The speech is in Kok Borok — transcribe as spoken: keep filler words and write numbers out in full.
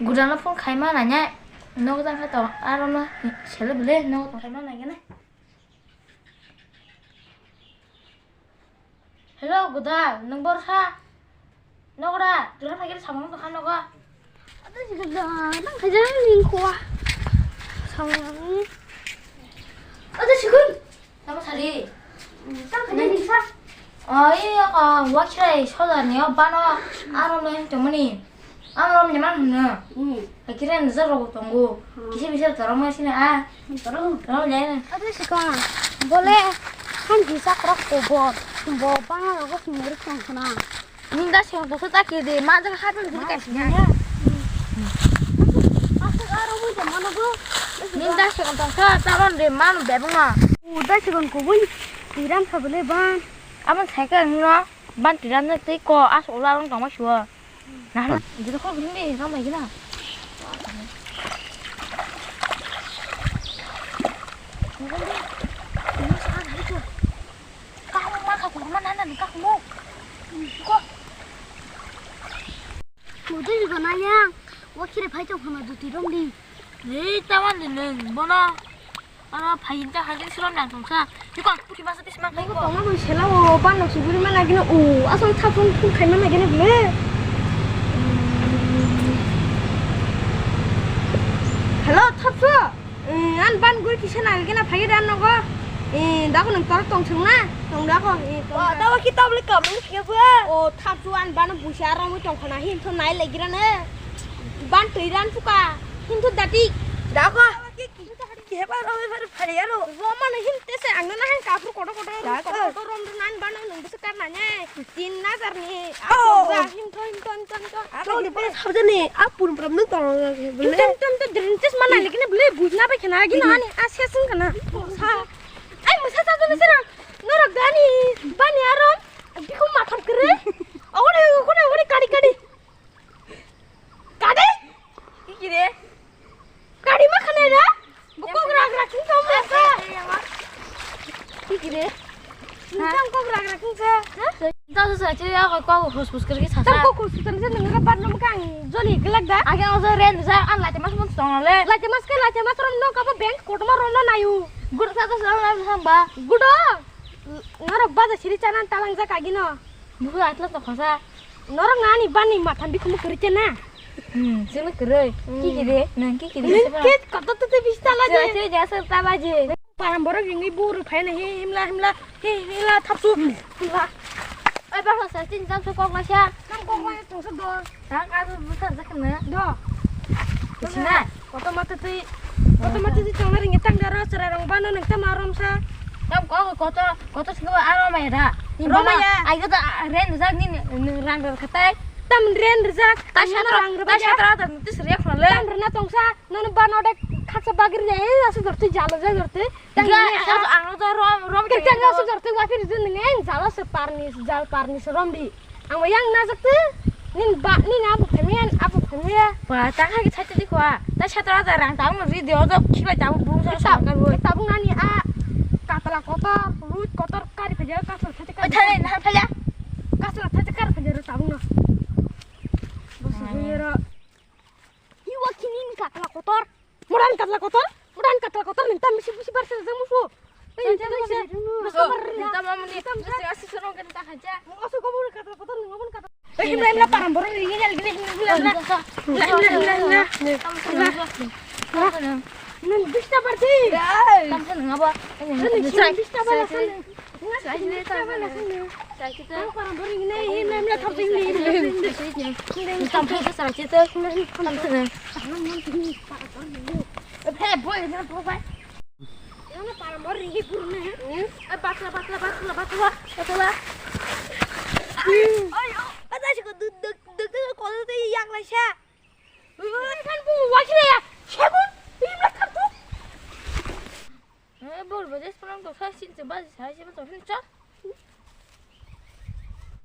Gudano phone khaima nanya. Nogo tang kha to, aro no sele bele nogo tang khaima nanya na. Hello, Guda, nwng bor sa? Nogo da, dura phai khe samung tong kha nogo. Ada sih Guda, nang khaja ning khwa. Samung. Ada sih Gun. Tamo sari. Tang khaja ning sa. Oh, iya, kok, wakirai, soda ni, oh, bano, aro lo yang temani. Ang romni man hwnwi. Hmm. Hakhe rani jora bo tongo. Hmm. Kisa bisa torok ma sini a. Torok. Torok le. Ado sikang. Bole. Ham bisa krok ko bo. Bo bang rogo sumuri tong khna. Ning da sikang to ta ke de ma jaga hat ni ka sini. Aku aro mo jama no go. Ning da sikang to ta ta ron de man bebang na. U da sikang ko bui. Tiram sabule ban. Aman cycle no ban tiram na tei ko as ularong tong ma suwa. Nah, nah, jadi kok gini deh, ramai gini. Kamu mah kau mana nana nih kamu? Kok? Mudah juga nanya. Wah kira pai tong sama duti dong di. Hei, tawan di neng, bono. Ano, phayin ta hajin sulam nang tongsa. Yukon, puthi masa tis mang Nokho khaiko. Tongma bo sela o, ban nok suguri mana gino o, asal thapung phung khai mana gino bole. Hello, Thapsu. Eh, an ban guri kisa nang gina phai dan nogo. Eh, dako nang tor tong sung na. Tong dako. Eh, tong Wa, da. Dawa kita beli kamu siapa? O, Thapsu an ban busi arong tong khana hin thon nai lagi rane. Ban tui ran suka. Hin thon dati. Dako. Keheba rok ebar phari aro. Romano him tese ang nana hang kapur kotor kotor, kotor kotor rom nan bana nung bisa karna ne. Tin hajar ni. Oh. Him to, him to, him to, him to. Ako ni pura sabjani apun pura nung tong. Him to, him to, him to, drin tes mana lagi ne beli bujna bai kena lagi na ani asia sung kana. Sa. Ai musa sa jani sira. Norok dani bani arom. Bikhu matham kere. Ogore, ogore, ogore, kadi, kadi. Kadi? Kikire? Kadi ma khane da? Bukok rak rak sing tong ma sa. Kikire? Nang kok rak rak sing sa. Tau sa sa ya ko ko hus hus kiri sa. Tang kok hus hus kiri sa nang ka bar nam kang joli gelak da. Age ojo ren sa an late mas mun tong le. Late mas ke late mas rom no ka ba bank kotoma rom no nayu. Gur sa sa sa ba. Gudo. Norok baja siri chanan talang ja kagino. Buku atla to khosa. Norok nani bani matham bikhumu kwrwi chena. Hmm, sini kwrwi. Hmm. Kiki de, nang kiki de. Nang ke koto to te bista la je. Che, che, ja sa ta ba je. Param borok ringwi buru phaina hi himla himla hi himla thapsu. Himla. Oi ba sa tin jam so kok la sha. Kam kok la tong sa do. Tang ka du sa sa kana. Do. Sina. Koto mata tei, koto mata tei tongna ringya tang daro, chwrai rong bano nang tama rom sa. Tam ko, koto, koto singko aro maya da. Rom maya. Ai koto ren rijak ni rang rang khatai. Tam ren rijak. Ta satra, rang ta satra ta tis riak khole. Tam rena tongsa, nono bano de khaksa bagri jai, asu dorti jalo jai dorti. Tang rena sa. Ang to rom, rom. Tang asu dorti wa phir jin neng jalo se parni, jal parni se rom di. Ang yang najak tu. Nin ba, nin abu phemian, abu phemia. Ba, ta kha ki chati di kwa. Ta satra da rang ta mo ri de odo khila ta bu sa ta ka bu. Ta bu nani a katla kotor, lut kotor kari phaja katla chati ka. Thale na phaja. Katla chati kar phaja ro ta bu no. Bos ro. Iwa kinin katla kotor. Mudan katla kotor, mudan katla kotor, minta misi misi bar sa jang musu. Minta misi. Minta mama ni, minta misi asi sorong kan tak aja. Musu ko mudan katla kotor, mudan katla. Himla himla param borok ni himla himla himla himla. Himla himla himla. Nang bista barti. Tamsa nang apa? Nang bista barti. Eh, bol bajes pulang to, saya sini coba, saya coba to, sini cok.